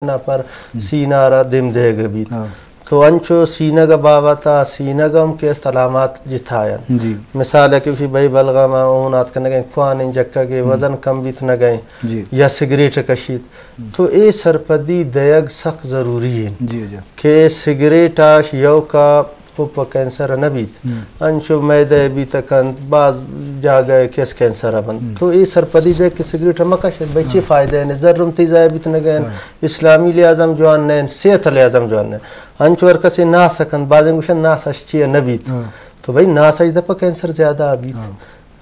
نا پر سینہ را دیم دئیگ بیت۔ تو انچو سینگ بابت ءَ، سینگ ہم کہ است علامات جتائیں۔ مثال کہ وشی بھئی بلغم ءَ اون آتک نگیں، کوانیں جکگ ءَ وزن کم بیت نگیں، یا سگریٹ کشیت، تو اے سرپدی دئیگ سک ضروری انت کہ سگریٹ اش یوکا پپ ءَ کینسر نہ بیت، انچو معدہ ءَ بیت کنت، باز جاگہ ءَ کہ است کینسر ءَ بنت۔ تو اے سرپدی دئیگ کہ سگریٹ مہ کش، بھئی چے فائدہ انت، زر ہم تئی ضائع بیت نگیں، اسلامی لحاظ ہم جوان نہ انت، صحت لحاظ ہم جوان نہ انت۔ انچو ہر کسے ناس کنت، بازیں گوشنت ناس اش چی نہ بیت۔ تو بھئی ناس اش دپ ءَ کینسر زیادہ بیت۔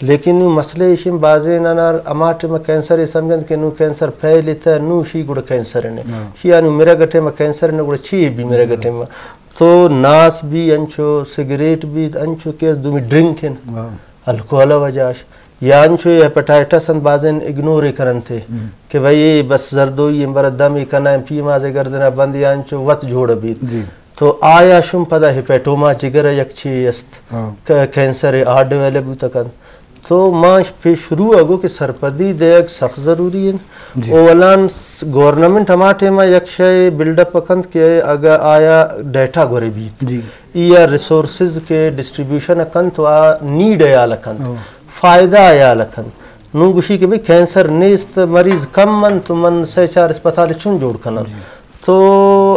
لیکن نوں مسئلہ ایش انت، بازیناں ہما ٹائم ءَ کینسر ءَ سمجھنت کہ نوں کینسر پھیلتہ، نوں شی گڑا کینسر نہ۔ شی انوں مرگ ءِ ٹائم ءَ کینسر نہ، گڑا چی بی مرگ ءِ ٹائم ءَ؟ تو ناس بی انچو، سگریٹ بی انچو کہ دومی ڈرنک انت، الکوہل ءِ وجہ اش، یا انچو ہیپاٹائٹس انت، بازین اگنور ءَ کننت کہ بھئی اے بس زردوئی انت، برا دم ءَ کناں، پیماز ءِ گردن ءَ بند یا انچو وت جوڑ بیت۔ تو آیا شم پدا ہیپیٹوما جگر ءَ یک چی است، ک-، کینسر ءِ آ ڈیولپ بوت کنت۔ تو ما پہ شروع ءَ گو کہ سرپدی دئیگ سخت ضروری انت۔ اولاں س-، گورنمنٹ ہما ٹائم ءَ یک شے بلڈ اپ کنت کہ اگہ آیا ڈیٹا گورے بیت، ای یا ریسورسز کہ ڈسٹریبیوشن کنت و آ نیڈ ءَ ہیال کنت، فائدہ ءَ ہیال کنت۔ نوں گوشی کہ بھئی کینسر نیست، مریض کم انت، من سہ چار اسپتال چون جوڑ کناں؟ تو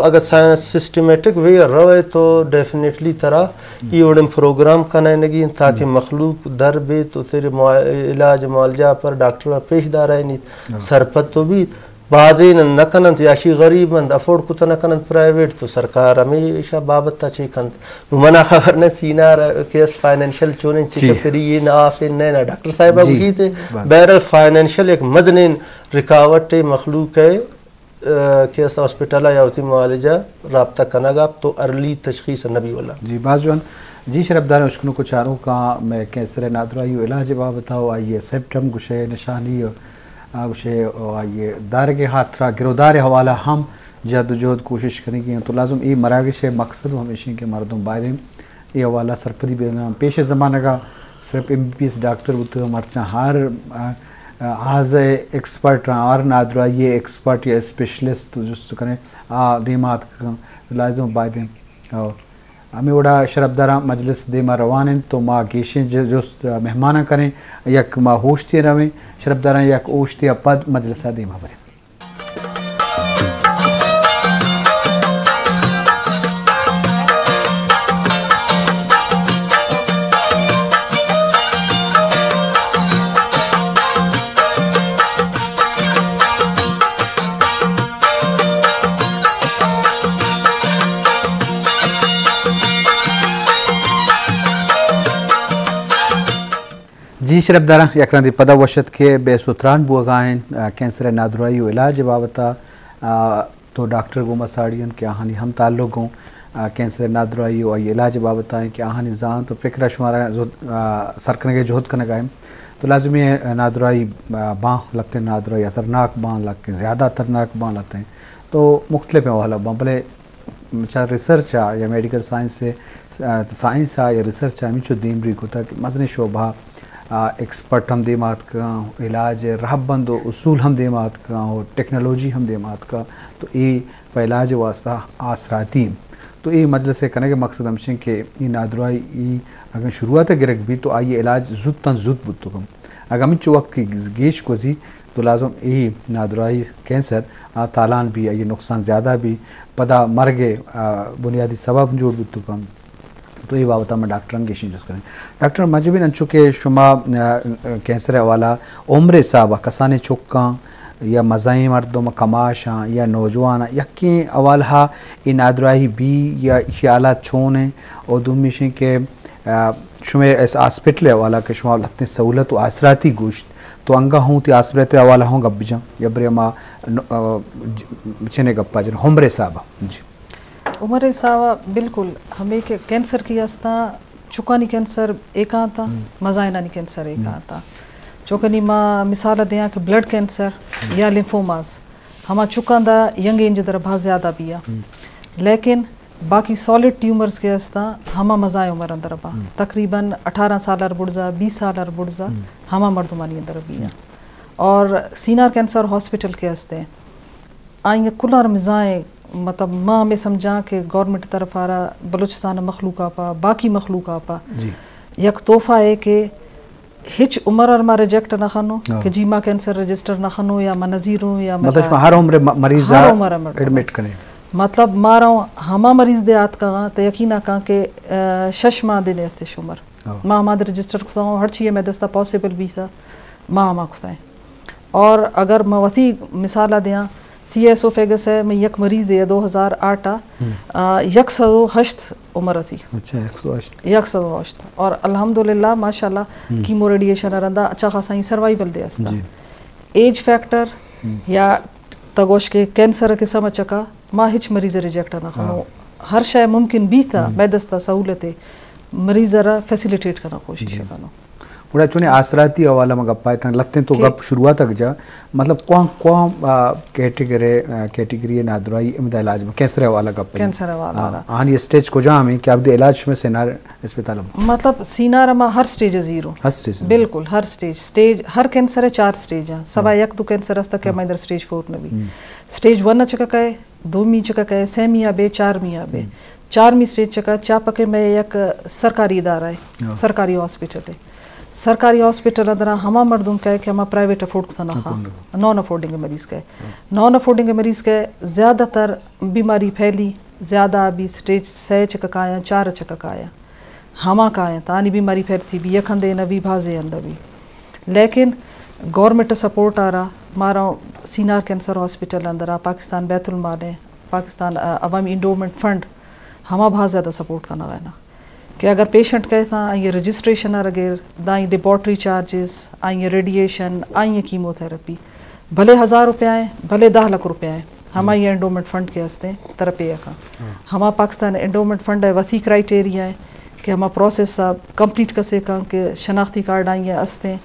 اگہ سائنس سسٹمیٹک وے ءَ روئے تو ڈیفینیٹلی ترا ای وڑیں پروگرام کنائینگی انت تاکہ مخلوق در بیت و تیرے موا-، علاج معالجہ پر ڈاکٹر ءَ پیش دارائینیت، سرپد تو بیت۔ بازین نہ کننت یا شی غریب انت، افورڈ کت نہ کننت پرائیویٹ، تو سرکار ہمیشہ بابت ءَ چے کنت؟ نوں منا خبر نہ سینار کہ است فائنینشل چونیں چی کہ فری نہ آف نہ نہ ڈاکٹر صاحب ءَ گوشیت۔ بہرحال فائنینشل یک مزنیں رکاوٹے مخلوق ءِ کہ است ہاسپٹل ءَ یا وتی معالجہ رابطہ کنگ ءَ تو ارلی تشخیص نہ بی ولا۔ جی، باز جوان۔ جی، شرپداریں اشکنوک و چاروکاں، مئے کینسر ءِ نادراہی و علاج ءِ بابت ءَ و آئی ءِ سمپٹم گوشئے، نشانی و، آ، گوشئے و آئی ءِ دارگ ءِ ہاترا گرودار ءِ حوالہ ہم جد و جہد کوشش کنگی انت۔ تو لازم اے مراگش ءِ مقصد ہمیش انت کہ مردم بائدیں اے حوالہ سرپدی بدنت۔ پیش زمانگ ءَ صرف M B B S doctor بوتگ، مرچاں ہر، آ، آ، آز ءِ ایکسپرٹ، ہر نادراہی ءِ ایکسپرٹ یا اسپیشلسٹ تو جست کنئے، آ دیما اتکگ انت، لازم بائدیں۔ او ہمے وڑا شرپداراں مجلس دیما روان انت تو ما گیشیں ج-، جست مہماناں کنیں، یک ما ہوشتے رویں، شرپداراں یک ہوشتے ءَ پد مجلس ءَ دیما بریں۔ جی شرپداراں، یک رندے پدا وش اتک کہ بحث و تران بوگا انت، آ، کینسر ءِ نادراہی و علاج ءِ بابت ءَ، آ، تو ڈاکٹر گوں ما ساڑی انت کہ آہانی ہم تعلق گوں، آ، کینسر ءِ نادراہی و آئی علاج ءِ بابت ءَ انت کہ آہانی زانت و فکر ءَ شمارا زد-، آ، سر کنگ ءِ جہد کنگ ءَ انت۔ تو لازمی ہے، آ، نادراہی، آ، باں لہتیں نادراہی ہترناک باں لہتیں، زیادہ ہترناک باں لہتیں۔ تو مختلف حوالہ باں، بلے چہ ریسرچ ءَ یا میڈیکل سائنس ءَ، آ، سائنس ءَ یا ریسرچ ءَ ہمینچو دیمروی کتگ کہ مزنیں شعبہ ءَ، آ، ایکسپرٹ ہم دیما اتکاں، علاج ءِ رہبند و اصول ہم دیما اتکاں و ٹیکنالوجی ہم دیما اتکاں، تو اے پہ علاج ءِ واستہ آسراتی انت۔ تو اے مجلس ءِ کنگ ءِ مقصد ہمش انت کہ اے نادراہی اگاں شروعات ءَ گرگ بیت تو آئی ءِ علاج زوت تاں زوت بوت کنت۔ اگاں ہمینچو وقت کہ گیش گوزی تو لازم اے نادراہی کینسر آ تالان بی، آئی ءِ نقصان زیادہ بی، پدا مرگ ءِ، آ، بنیادی سبب جوڑ بوت کنت۔ تو اے بابت ءَ ما ڈاکٹراں گیشیں جست کنیں۔ ڈاکٹر مجبین، انچو کہ شما، آ، کینسر ءِ حوالہ عمر ءِ حساب ءَ کسانیں چکاں یا مزنیں مردم کماشاں یا نوجواناں یکیں حوالہ ءَ اے نادراہی بی یا ایشی حالات چون انت؟ اور دومی ایش انت کہ آ، شمئے اس ہاسپٹل ءِ حوالہ کہ شما لہتیں سہولت و آسراتی گوشت، تو انگا ہوں وتی ہاسپٹل ءِ حوالہ ہوں گپ بجاں، یا برے ما ن-، آ، ج-، چنے گپا جن عمر حساب ءَ۔ جی۔ عمر حساب ءَ بالکل ہمے کہ کینسر کی ہستاں، چکانی کینسر ایک آتا، مزائنانی کینسر ایک آتا۔ چونکہ نی ما مثال دیاں کہ بلڈ کینسر یا لیمفوماز، ہما چکاں دا ینگ اینج در بہت زیادہ بیا۔ لیکن باقی سالڈ ٹیومرز کہ ہستاں، ہما مزائیں عمر اندر با۔ تقریباً اٹھارہ سال ار بڑزا، بیس سال ار بڑزا، ہما مردمانی اندر بیا۔ اور سینار کینسر ہاسپٹل کہ ہستے، آئی ء کلار مزائیں، مطلب، ما ہمے سمجھاں کہ گورنمنٹ طرف آرا بلوچستان مخلوق آپا، باقی مخلوق آپا جی۔ یک تحفہ ہے کہ ہچ عمر ار ما ریجیکٹ نہ خنو ہاں۔ کہ جی ما کینسر رجسٹر نہ خنو یا ما نزیروں یا ما مطلب، شما ہر عمر م-، مریض ہر آ عمر ء مردم۔ ایڈمٹ کنے۔ مطلب، مارا ہما مریض دے آتکگاں، تو یقین آکاں کہ، آ، شش ماہ دے نیستش عمر۔ ہاں۔ ما ہما دے رجسٹر کتاں، ہر چیئے میں دستا پاسبل بیتا، ما ہما کتائیں۔ اور اگر ما وتی مثال دیاں، سی ایس او فیگس ہے، میں یک مریض ہے دو ہزار آٹھ آ، ہم۔ آ، یک سو ہشت عمر تھی۔ اچھا، یک سو ہشت۔ یک سو ہشت۔ اور الحمدللہ، ماشاءاللہ، ہم۔ کیمو ریڈیشن رندا اچھا خاصا ہی سروائیول دے استا۔ جی۔ ایج فیکٹر ہم۔ یا تگوش کے کینسر کے سم چکا، ما ہچ مریض ریجیکٹ نہ کنو۔ ہاں۔ ہر شے ممکن بیتا، ہم۔ میں دستا سہولت ہے، مریض را فیسیلیٹیٹ کرنا کوشش جی۔ کنو۔ گڑا چونیں آسراتی حوالہ ما گپ آئے تاں لتیں تو جی۔ گپ شروعات تک جا، مطلب، کواں، کواں، آ، کیٹیگری، آ، کیٹیگری نادراہی امدا علاج میں کینسر حوالہ گپ ہے؟ کینسر حوالہ آ، آ۔ آنی اسٹیج کجا ہمیں کہ اب دے علاج میں سینار اسپتال میں؟ مطلب، سینار ما ہر سٹیج زیرو۔ ہر سٹیج زیرو۔ بالکل، ہر سٹیج، سٹیج، ہر کینسر ہے چار سٹیج ہیں۔ سبا ہاں۔ یک دو کینسر ہستا کہ ہاں۔ ہمیں ادھر سٹیج فور نہ بھی۔ ہم۔ سٹیج ون چکا کہ دومی چکا کہ سیمی آ بے، چارمی آ بے۔ ہم۔ چارمی سٹیج چکا چاپکے میں یک سرکاری ادارہ ہے، ہاں۔ سرکاری ہاسپٹل ہے۔ سرکاری ہاسپٹل اندرا ہما مردم کہے کہ ہما پرائیویٹ افورڈ کتا نہ خواہ۔ افورڈ نہ خواہ۔ نان افورڈنگ مریض کہے۔ ہاں۔ نان افورڈنگ مریض کہے زیادہ تر بیماری پھیلی، زیادہ ابھی سٹیج سے چکا کایا، چار چکا کایا۔ ہما کایا، تانی بیماری پھیلتی بھی، یک ہندے نہ بھی، بھازے ہندے بھی۔ لیکن گورنمنٹ سپورٹ آ رہا، مارا سینار کینسر ہاسپٹل اندرا پاکستان بیت المال ہے، پاکستان، آ، عوامی انڈومنٹ فنڈ، ہما بھاز زیادہ سپورٹ کرنا ہے نا۔ کہ اگر پیشنٹ کہے تھا، آئی رجسٹریشن آ رگیر، دائی لیبارٹری چارجز، آئی ریڈیشن، آئی کیمو تھراپی، بھلے ہزار روپیہ ہیں، بھلے دہ لاکھ روپیہ ہیں، ہمائی انڈومنٹ فنڈ کے ہستے ہیں، ترپے کا۔ ہاں۔ ہما پاکستان انڈومنٹ فنڈ ہے، وتی کرائٹیریا ہے کہ ہما پروسیس آ کمپلیٹ کسے کا کہ شناختی کارڈ آئی ہستے ہیں،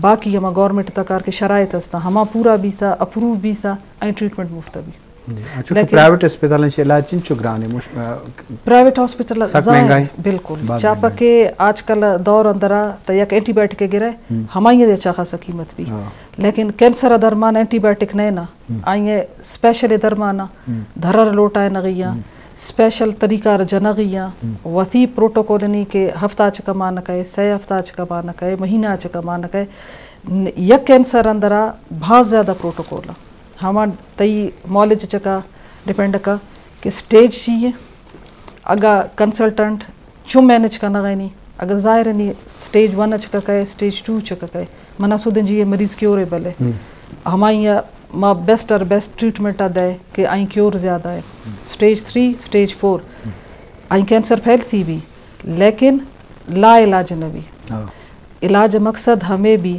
باقی ہما گورنمنٹ تکار کے شرائط ہستا، ہما پورا بیتا، اپروو بیتا، آئی ٹریٹمنٹ مفت بھی۔ جی، اچھا، کہ لیکن پرائیویٹ اسپتالیں چہ علاج چنچو گران ہے؟ مش-، آ، پرائیویٹ ہاسپٹل سک ظاہر مہنگا ہے۔ بالکل۔ باز چاپا مہنگا ہے۔ کہ آج کل دور اندرا تو یک اینٹی بایوٹک گرے، ہم۔ ہمائی دے اچھا خاصا قیمت بھی۔ ہاں۔ لیکن کینسر درمان اینٹی بایوٹک نہیں نا، ہم۔ آئی اسپیشل درمان آ، ہم۔ دھرر لوٹائے نغیا، ہم۔ اسپیشل طریقہ ر جنغیا، ہم۔ وتی پروٹوکول نہیں کہ ہفتہ چکا مان کہے، سے ہفتہ چکا مان کہے، مہینہ چکا مان کہے، ن-، یک کینسر اندرا بہت زیادہ پروٹوکول آ۔ ہما تئی مالج چکا ڈیپینڈ کا کہ سٹیج چی ہے۔ اگا کنسلٹنٹ چون مینج کنغا نی، اگا ظاہر نی سٹیج ون چکا کئے، سٹیج ٹو چکا کئے، منا سودن جی یہ مریض کیوریبل ہے۔ ہم۔ ہمائی ما بیسٹ اور بیسٹ ٹریٹمنٹ آ دے کہ آئی کیور زیادہ ہے۔ سٹیج تھری، سٹیج فور، آئی کینسر پھیلتی بھی، لیکن لا علاج نہ بھی۔ ہاں۔ علاج مقصد ہمیں بھی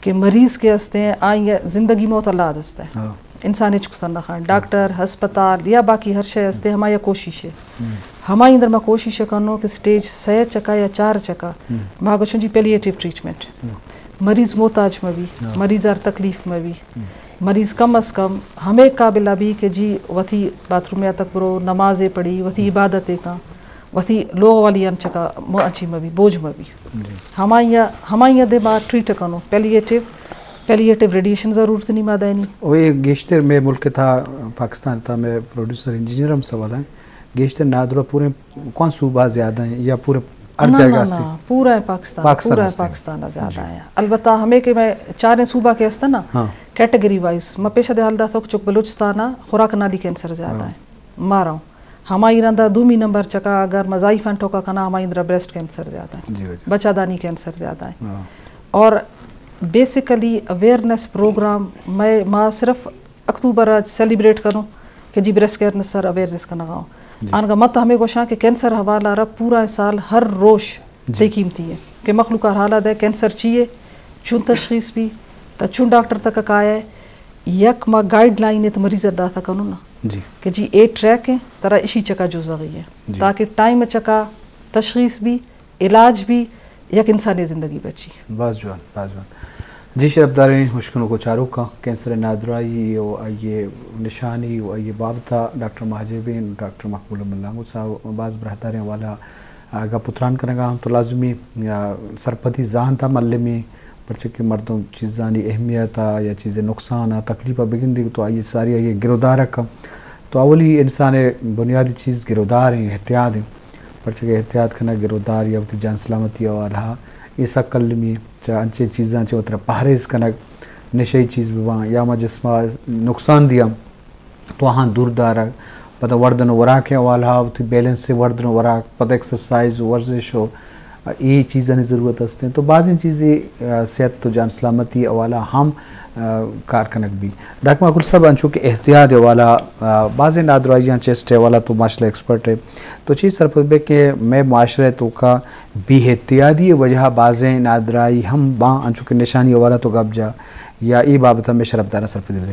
کہ مریض کے ہستے ہیں، آئی زندگی موت اللہ دستا ہے۔ ہاں۔ انسان ہچ کسا نہ خان۔ ڈاکٹر، ہسپتال یا باقی ہر شے ہستے، ہمائی کوشش ہے۔ ہم۔ ہمائی اندر ما کوشش کنو کہ سٹیج سے چکا یا چار چکا، ہم۔ ما گوشن جی پیلیٹیو ٹریٹمنٹ۔ ہم۔ مریض محتاج مہ بھی، ہاں۔ مریض ہر تکلیف مہ بھی۔ ہم۔ مریض کم از کم ہمیں قابل بھی کہ جی وتی باتھ روم یا تک برو، نماز پڑھی، وتی عبادت کا۔ وتی لوغ والی ان چکا م-، اچی مبی، بوجھ مبی۔ جی۔ ہمائی، ہمائی دے ما ٹریٹ کنو، پیلیٹیو، پیلیٹیو ریڈیشن ضرورت نہیں ما دینی۔ او یہ گیشتر میں ملک تھا، پاکستان تھا، میں پروڈیوسر انجینئر ہم سوال ہیں۔ گیشتر نادرا پورے کون صوبہ زیادہ ہیں یا پورے ہر نہ، جگہ نہ، ہستی؟ نہ، پورا ہے پاکستان، پاکستان پورا ہے ہستی۔ پاکستان زیادہ جی۔ ہیں۔ البتہ ہمیں کہ میں چاریں صوبہ کے ہستے نا، ہاں۔ کیٹیگری وائز، میں پیشہ دے حال دا تھوک چک بلوچستان نا خوراک نالی کینسر زیادہ ہاں۔ ہیں۔ مارا ہوں۔ ہمائی رندا دومی نمبر چکا اگر مزائی فن ٹوکا کنا، ہمائی اندرا بریسٹ کینسر زیادہ ہے۔ جی، جی۔ بچہ دانی کینسر زیادہ ہے۔ ہاں۔ اور بیسیکلی اویئرنیس پروگرام میں ما صرف اکتوبر آ سیلیبریٹ کنو کہ جی بریسٹ کینسر اویئرنیس کنگا ہوں۔ جی۔ آنگا مت ہمیں گوشاں کہ کینسر حوالہ را پورا سال ہر روش جی۔ تئی قیمتی ہے کہ مخلوق ہر حالت ہے کینسر چی ہے، چون تشخیص بھی، تا چون ڈاکٹر تک کایا ہے، یک ما گائیڈ لائن ہے تو مریض داتا کنو نا۔ جی۔ کہ جی اے ٹریک ہیں، ترا اشی چکا جزا گئی ہے۔ جی۔ تاکہ ٹائم چکا تشخیص بھی، علاج بھی، یک انسانی زندگی بچی۔ باز جوان، باز جوان۔ جی شرفداریں ہشکنوک و چاروکاں، کینسر نادراہی و آئی نشانی و آئی بابتا ڈاکٹر ماجبین، ڈاکٹر مقبول ملانگو صاحب باز براہداریں حوالہ آ، گپ و تران کنگا ہم تو لازمی، آ، سرپدی زانت ہم المی پرچہ کہ مردم چیزانی اہمیت ءَ یا چیزے نقصان ءَ تکلیف ءَ بگندی تو آئی ساری آئی گرودار کن۔ تو اولی انسان بنیادی چیز گرودار ہیں، احتیاط ہیں۔ پرچہ کہ احتیاط کنگ گرودار یا وتی جان سلامتی حوالہ اے سک المی چہ انچیں چیزاں چہ وترا پہریز کنگ، نشئی چیز بباں یا ما جسم ءَ نقصان دیاں تو آہاں دور دارگ، پدا وردن و وراکیں حوالہ ءَ وتی بیلنس وردن و وراک، پدا ایکسرسائز و ورزش و اے چیزانی ضرورت است ہیں۔ تو بازیں چیزے، آ، صحت و جان سلامتی حوالہ ہم، آ، کار کنگ بی۔ ڈاکٹر معقول صاحب، انچو کہ احتیاط حوالہ، آ، بازیں نادراہیاں چیسٹ حوالہ تو ماشاءاللہ ایکسپرٹ ہے۔ تو چیز سرپد بے کہ میں معاشرہ تو کا بے احتیاطی وجہ بازیں نادراہی ہم باں، انچو کہ نشانی حوالہ تو گپ جا یا اے بابت میں شرف دارا سرپد دے۔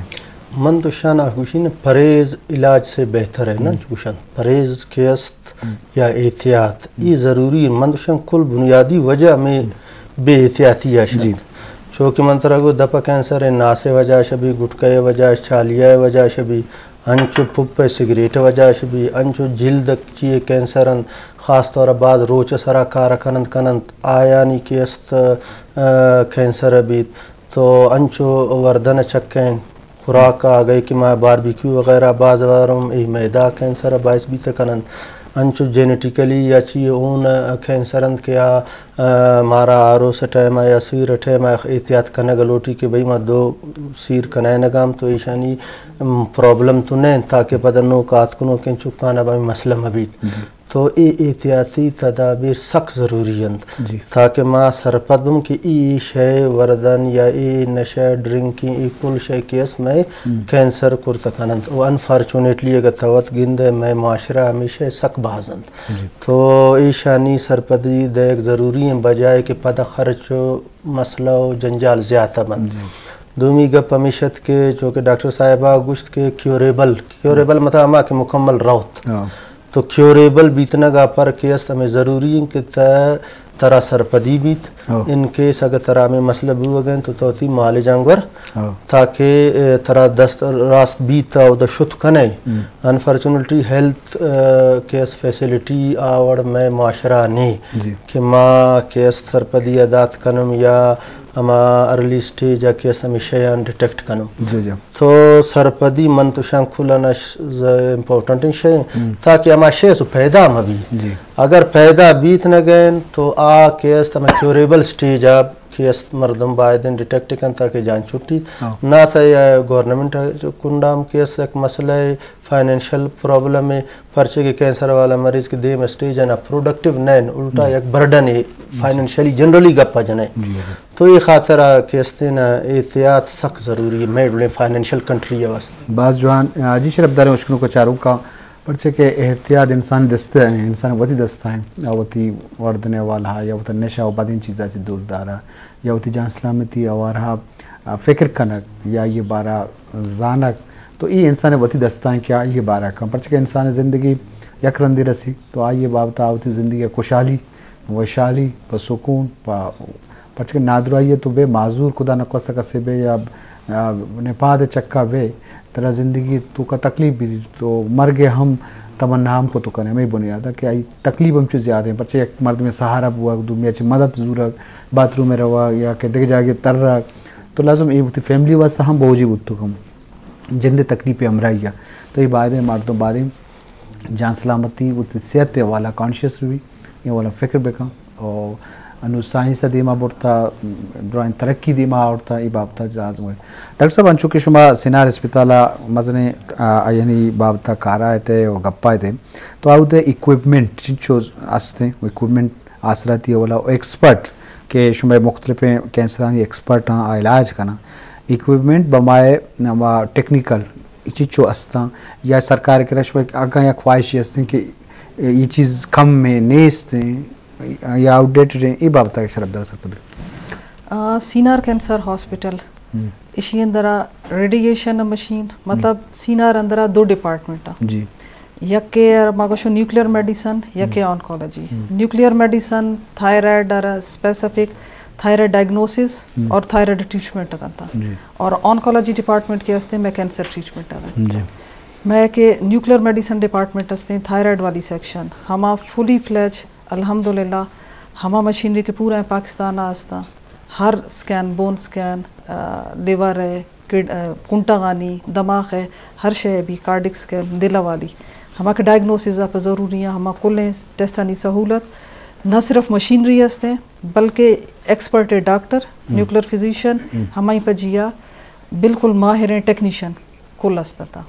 من تو شان آ گوشین پرہیز علاج سے بہتر ہے نا، ہم۔ گوشن پرہیز کہ است ہم۔ یا احتیاط، ہم۔ یہ ضروری ہے۔ من تو شان کل بنیادی وجہ میں ہم۔ بے احتیاطی ہے شان۔ جی۔ چونکہ من ترا گو دپ کینسر ہے، ناسے وجہ شبی، گٹکے وجہ، چالیہ وجہ شبی، انچو پپ سگریٹ وجہ شبی، انچو جلد چیئے کینسر انت، خاص طور باز روچ سرا کار کننت کننت، آیانی کہ است، آ، کینسر بیت۔ تو انچو وردن چکین، خوراک آ گئے کہ ما باربیکیو وغیرہ باز وارم، اے میدہ کینسر باعث بیت کننت۔ انچو جینیٹیکلی یا چی اون کینسر انت کہ آ، آ، مارا آروس ٹائم یا سیر ٹائم احتیاط کنگ لوٹی کہ بھئی ما دو سیر کنائنگام تو ایشانی، ام، پرابلم تو نہیں تاکہ پدا نوک آتکنوکیں چکانا بھئی مسئلہ مبیت۔ جی۔ تو اے احتیاطی تدابیر سک ضروری انت جی۔ تاکہ ما سرپد بم کہ اے شے وردن یا اے نشہ ڈرنکنگ اے کل شے کہ است مئے ہم۔ کینسر کرت کننت۔ و انفارچونیٹلی اگر تو وت گندے مئے معاشرہ ہمیشہ سک باز انت۔ جی۔ تو ایشانی سرپدی دیگ ضروری ہیں بجائے کہ پدا خرچ و مسئلہ و جنجال زیادہ بنت۔ جی۔ دومی گپ ہمیش ات کہ چونکہ ڈاکٹر صاحبہ گوشت کہ کیوریبل، کیوریبل مطلب ہما کہ مکمل روت۔ ہاں۔ تو کیوریبل بیتنگ ءَ پر کہ است ہمیں ضروری انت کہ تہ ترا سرپدی بیت۔ ہاں۔ ان کیس اگر ترا ہمیں مسئلہ بوگ انت تو تو تی معالج آنگر ہاں۔ تاکہ، اے، ترا دست راست بیت او دا شت کنے۔ ہم۔ انفارچونیٹلی ہیلتھ، اے، کیس فیسلٹی آوڑ میں معاشرہ نے جی۔ کہ ما کیس سرپدی ءَ دات کنم یا ہما ارلی سٹیج ءَ کہ است ہمیں شیان ڈیٹیکٹ کنم۔ جی، جی۔ تو سرپدی من تو شان کلنا ز-، امپورٹنٹ شے ہم۔ تاکہ ہما شے سو پیدا مبی۔ جی۔ اگر پیدا بیت نہ گئن تو آ کہ است ہما کیوریبل سٹیج ءَ کہ است مردم باید ڈیٹیکٹ کن تاکہ جان چھٹیت۔ ہاں۔ نہ تو یا گورنمنٹ کنڈام کہ است ایک مسئلہ ہے، فائنینشل پرابلم ہے، پرچے کہ کینسر والا مریض کہ دیم اسٹیج ہے نا پروڈکٹیو نین، الٹا ہم۔ یک برڈن ہے، جی۔ فائنینشلی جنرلی گپا جنے۔ جی، جی۔ تو یہ خاطر کہ استیں نا احتیاط سک ضروری ہے، میں ڈولیں فائنینشل کنٹری ہے واسطے۔ باز جوان، آ، جی شرف داریں اشکنوک و چاروکاں، پرچے کہ احتیاط انسان دستہ ہیں، انسان وتی دستہ ہیں، آ وتی وردن والا یا وتی نشہ و بدین چیزا چی دور دارا، یا وتی جان سلامتی آوارہا، آ، فکر کنگ یا یہ بارا زانگ، تو اے انسان وتی دستاں کہ آئی بارا کن، پرچہ کہ انسان زندگی یک رندی رسی، تو آئی بابت آ وتی زندگی خوشحالی، وشحالی، پہ سکون، پہ، پرچہ کہ نادراہی تو بے معذور، خدا نخواستہ کسے بے یا، آ، نپاد چکا بے، ترا زندگی تو کا تکلیف بھی تو مرگ ہم تمنا ہم کو تو کنے، ہمیں بنیاد کہ آئی تکلیف ہم چو زیادہ ہیں، پرچہ یک مردم سہارا بوا، دومی چ مدد زورگ، باتھ روم روا یا کہ دیگہ جاگے ترگ، تو لازم اے وتی فیملی واسطہ ہم بوجی بوت تو کم۔ جند تکلیف ہمراہی ءَ۔ تو اے باید مردم باید جان سلامتی وتی صحت ءِ حوالہ کانشیس بہ بی، اے حوالہ فکر بکن۔ اور انو سائنس ءَ دیما برتا، درائیں ترقی دیما آورتا، اے بابت ءَ لازم ہے۔ ڈاکٹر صاحب، انچو کہ شما سینار اسپتال ءَ مزنیں، آ، یعنی بابت ءَ کارا ات و گپا ات، تو آؤدے اکوپمنٹ چنچو استیں، اکوپمنٹ آسراتی والا ایکسپرٹ کہ شمئے مختلفیں کینسرانی ایکسپرٹ آں، آ علاج کناں۔ اکوپمنٹ بمائے ہما ٹیکنیکل چچو استاں یا سرکار کرا شمئے اگاں یا خواہشی استیں کہ یہ چیز کم میں نیست ہیں یا آؤٹ ڈیٹڈ ہیں، یہ بابت شرف دار سرپد۔ آ، سینار کینسر ہاسپٹل، ہم۔ اشی اندرا ریڈیشن مشین، مطلب ہم۔ سینار اندرا دو ڈپارٹمنٹ آ۔ جی۔ یکے ما گوشو نیوکلیئر میڈیسن، یکے ہم۔ آنکولوجی۔ ہم۔ نیوکلیئر میڈیسن تھائرائڈ ءَ اسپیسیفک تھائرائڈ ڈائگنوسس ہم۔ اور تھائرائڈ ٹریٹمنٹ کنتا۔ جی۔ اور آنکولوجی ڈپارٹمنٹ کے ہستے میں کینسر ٹریٹمنٹ کنتا۔ جی۔ میں کہ نیوکلیئر میڈیسن ڈپارٹمنٹ ہستے تھائرائڈ والی سیکشن، ہما فلی فلیج الحمدللہ، ہما مشینری کہ پورا پاکستان ءَ استاں، ہر اسکین، بون اسکین، آ، لیور ءِ، کڈ-، آ، کنٹغانی، دماغ ءِ، ہر شے ءِ بھی کارڈک اسکین، دل والی، ہما کہ ڈائگنوسز ءَ پہ ضروری ہیں، ہما کلیں ٹیسٹانی سہولت، نہ صرف مشینری ہستیں، بلکہ ایکسپرٹ ڈاکٹر، ہم۔ نیوکلیئر فزیشن، ہم۔ ہمائی پجیا بالکل ماہریں ٹیکنیشن کل است تا۔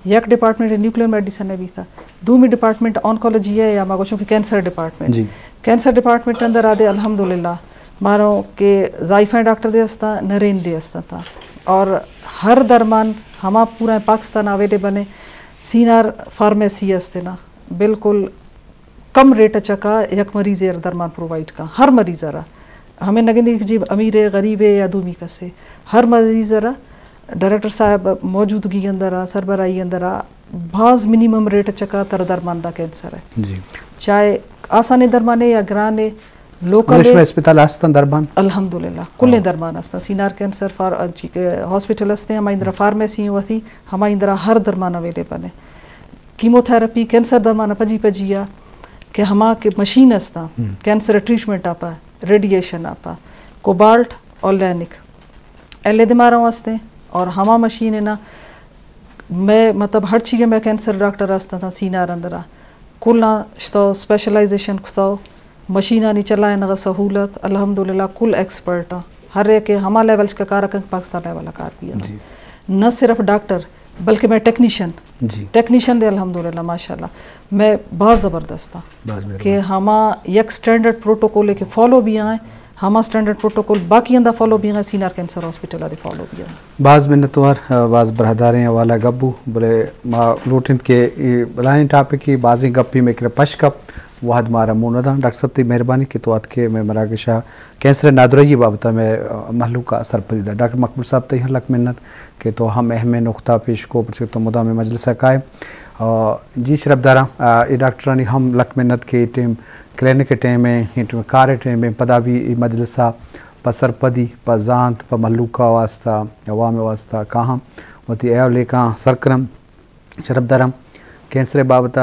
یک ڈپارٹمنٹ نیوکلیئر میڈیسن ءِ بیتا، دومی ڈپارٹمنٹ آنکولوجی ءِ یا ما گوشوں کہ کینسر ڈپارٹمنٹ۔ جی۔ کینسر ڈپارٹمنٹ اندر آدے الحمدللہ مارو کہ زائفہ ڈاکٹر دے استا، نرین دے استا تا۔ اور ہر درمان ہما پورا پاکستان اویلیبل ہیں۔ سینار فارمیسی استے نا، بالکل کم ریٹ ءِ چکا یک مریض ءَ درمان پرووائیڈ کا، ہر مریض ءَ را۔ ہمیں نگندی کہ جی امیر ہے، غریب ہے یا دومی کس ہے، ہر مریض ءَ را ڈائریکٹر صاحب موجودگی اندر آ، سربراہی اندر آ، باز منیمم ریٹ ءِ چکا تر درمان دا کینسر ہے۔ جی۔ چاہے آسانیں درمان ہے یا گران ہے، لوکل انگلش ہے۔ میں اسپتال آستن درمان؟ الحمدللہ، کلیں ہاں۔ درمان استن۔ سینار کینسر فار-، چی کہ ہاسپٹل ہستے، ہمائی اندرا فارمیسی ہیں وتی، ہمائی اندرا ہر درمان اویلیبل ہے۔ کیموتھراپی، کینسر درمان پجی پجی آ کہ ہما کہ مشین استا، ہم۔ کینسر ٹریٹمنٹ آپا، ریڈیشن آپا، کوبالٹ اور لینک، ایلے دمارا واسطے، اور ہما مشین ہے نا، میں مطلب ہر چیز میں کینسر ڈاکٹر استا تھا سینار اندرا، کلاں شتو اسپیشلائزیشن کتو، مشینانی چلائینغا سہولت، الحمدللہ کل ایکسپرٹ آں۔ ہر ایک ہما لیول چکا کار کنگ پاکستان لیول کار بھی آں۔ جی۔ نہ صرف ڈاکٹر، بلکہ میں ٹیکنیشن، جی۔ ٹیکنیشن دے الحمدللہ ماشاءاللہ میں باز زبردست آں باز مہربانی۔ کہ ہما یک اسٹینڈرڈ پروٹوکول ہے کہ فالو بھی آئیں، ہما اسٹینڈرڈ پروٹوکول باقی اندا فالو بھی آئیں، سینار کینسر ہاسپٹل آ دے فالو بھی آئیں۔ باز منتوار، آ، باز براہداریں حوالہ گپ بو، بلے ما لوٹیں کہ اے بلائیں ٹاپک ای بازیں گپی میں کرا پش کپ، وہد مارا مون نداں۔ ڈاکٹر صاحب تئی مہربانی کہ تو اتکے میں مراگشا کینسر نادراہی بابت میں، آ، مہلوک سرپدی دا۔ ڈاکٹر مقبول صاحب تئی ہم لک منت کہ تو ہم اہم نقطہ پیش کو، پرچہ تو مدام مجلس کائے۔ آ، جی شرف داراں، آ، اے ڈاکٹرانی ہم لک منت کہ اے ٹیم کلینک ٹیم ہے، اے ٹیم کار ٹیم ہے، پدا بھی اے مجلس پہ سرپدی، پہ زانت، پہ مہلوک واسطہ، عوام واسطہ کاہاں وتی ایو لیکاں سرکرم۔ شرف داراں کینسر بابت